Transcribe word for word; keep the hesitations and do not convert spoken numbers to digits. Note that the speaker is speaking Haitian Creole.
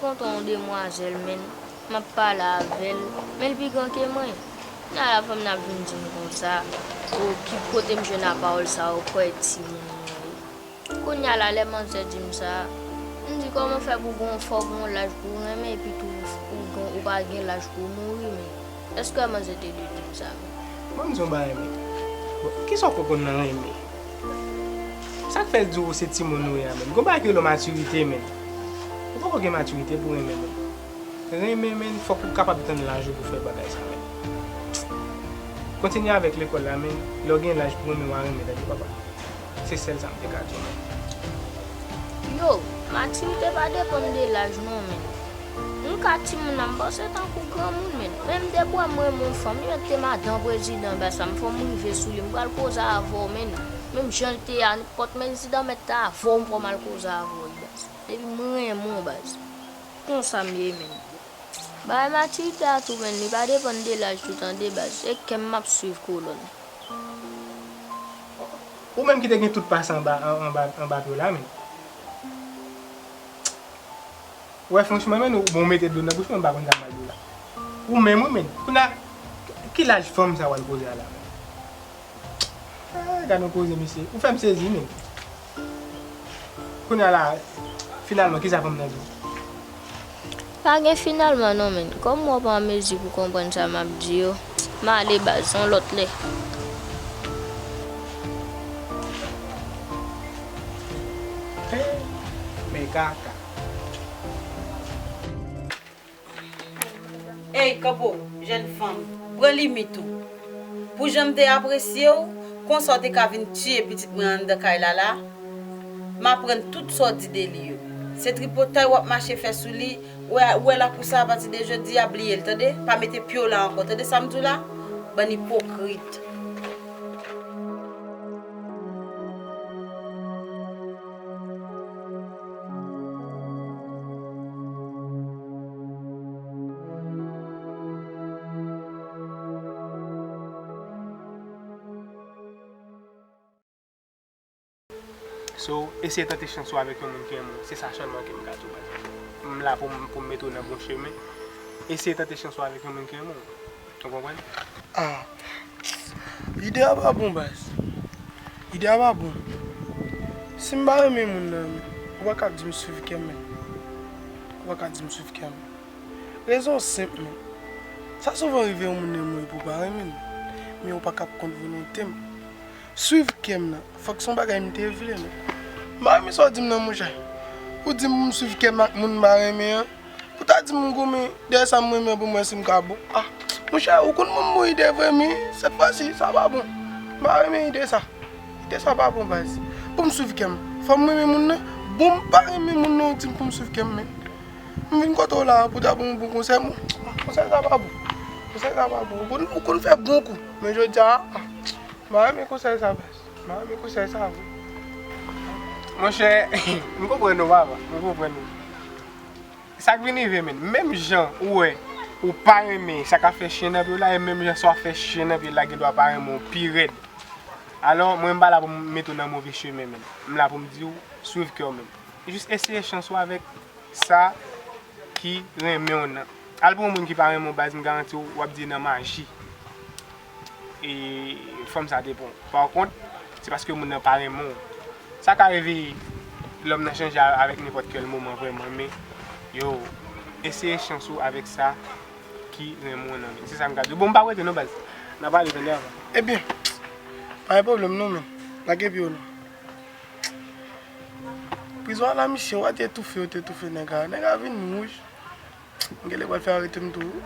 Kontre yon demwazèl, menn, m ap pale avè l, men l pi gran ke mwen. Kounye a la, fanm nan ap vin di m konsa, o, ki kote m jwenn a pawòl sa, o, kwè timoun mwen ye. Kounye a la, lè manzè di m sa, m di, kòman fè pou gon, fò gon laj pou renmen, epi tou, ou gon, ou pa gen laj pou mouri, men èske manzè te dwe di m sa, men? Ban m di yon bagay, men. Bon, kisa w kwè konn nan renmen? Sa k fè l di w se timoun ou ye a, menn? Gon bagay ki rele matirite, menn. Ou poko gen matirite pou renmen, menn. Renmen, menn, fòk ou kapab tann laj ou pou fè bagay sa, menn. Kontinye avèk lekòl la, menn. Lè w gen laj pou renmen, w a renmen, tande, papa. Se sèl sa m te ka di w, menn. Yo, matirite pa depann de laj, non, menn. M ka timoun nan, m panse tankou granmoun, menn. Men m te kwè m renmen yon fanm, li mèt te madan prezidan, baz sa, m fò m rive sou li, m pral koze avè w, menn. Menm jan l te a, nenpòt prezidan mèt te avè w, m fò m al koze avè w, baz. Depi m renmen w, baz. Konsa m ye, menn. Bagay matirite a tou, menn, li pa depann de laj tou, tande, baz. Se kè m m ap swiv kolòn. Ou menm ki te gen tout pase anba, an-, anba, anba pye w la, menn. Wè, franchman, menn, ou, bon, ou mete dlo nan bouch mwen, m pa konn sa m pral di w la. Ou menm, wi, menn. Kounye a, ki laj fanm sa w al koze a la, menn? Ah, gad yon koze, mesye. Ou fè m sezi, menn. Kounye a la, finalman, kisa fanm nan di w? Pa gen finalman non, menn. Kòm w pa an mezi pou konprann sa m ap di yo, m ale baz, yon lòt lè. Men kaka. Ey, kanpe w, jèn fanm, pran limit ou. Pou jan m te apresye w, konsa w te ka vin tiye pitit mwen anndan kay la la? M aprann tout sa w di de li yo. Se tripotay w ap mache fè sou li, ou wè, ou wè la pou sa, apati de jodi a, bliye l, tande? Pa mete pye w la ankò, tande sa m di w la? Bann ipokrit. So, eseye tante chans ou avèk yon moun ki renmen w. Se sa sèlman ke m ka di w, baz. M la pou m, pou m mete w nan bon chemen. Eseye tante chans ou avèk yon moun ki renmen w. Ou konprann? Ah, ide a pa bon, baz. Ide a pa bon. Si m pa renmen moun nan, men, ou pa ka di m swiv kè m, men. Ou pa ka di m swiv kè m. Rezon senp, men. Sa souvan rive yon moun renmen w epi w pa renmen l. Men ou pa ka kont volonte m. Swiv kè m nan, fòk se yon bagay m te vle, men. M pa renmen sa w di m nan, monchè. Ou di m pou m swiv kè m ak moun m pa renmen an. Pou ta di m goumen dèyè sa m renmen an pou m wè si m ka bon. Ah, monchè, ou konn moun mouri de vre, men sèt fwa si, sa pa bon. M pa renmen ide sa. Ide sa pa bon, baz. Pou m swiv kè m, fò m renmen moun nan. Bon, m pa renmen moun nan, ou di m pou m swiv kè m, men. M vin kote w la pou ta ban m bon konsèy, men konsèy sa pa bon. Konsèy sa pa bon. Ou konn, ou konn fè bon kou. Men jodi a, ah, m pa renmen konsèy sa, baz. M pa renmen konsèy sa vre. Monchè, m konprann ou, papa. M konprann ou. Sa k vin rive, menn. Menm jan ou wè ou pa renmen sa k ap fè chen nan pye w la, e menm jan sa w ap fè chen nan pye w la gen dwa pa renmen w pi rèd. Alò, mwen, m pa la pou m mete w nan move chemen, menn. M la pou m di w, swiv kè w, menn. Jis eseye chans ou avèk sa ki renmen w nan. Al pou yon moun ki pa renmen w, baz, m garanti w, w ap di nan maji. E fanm sa te pran w. Pa kont, se paske moun nan pa renmen w. Sa ka rive lòm nan chanje a-, avèk nenpòt kèl moman vrèman, men yo, eseye chans ou avèk sa ki renmen w nan, men. Se sa m ka di w. Bon, m pa prete non, baz. N a pale tande avan. Ebyen, pa gen pwoblèm non, men. Lage pye w non. Prizon a la, misye, w a te etoufe, yo te etoufe nèg la. Nèg la vin wouj. M genlè pral fè arete m tou.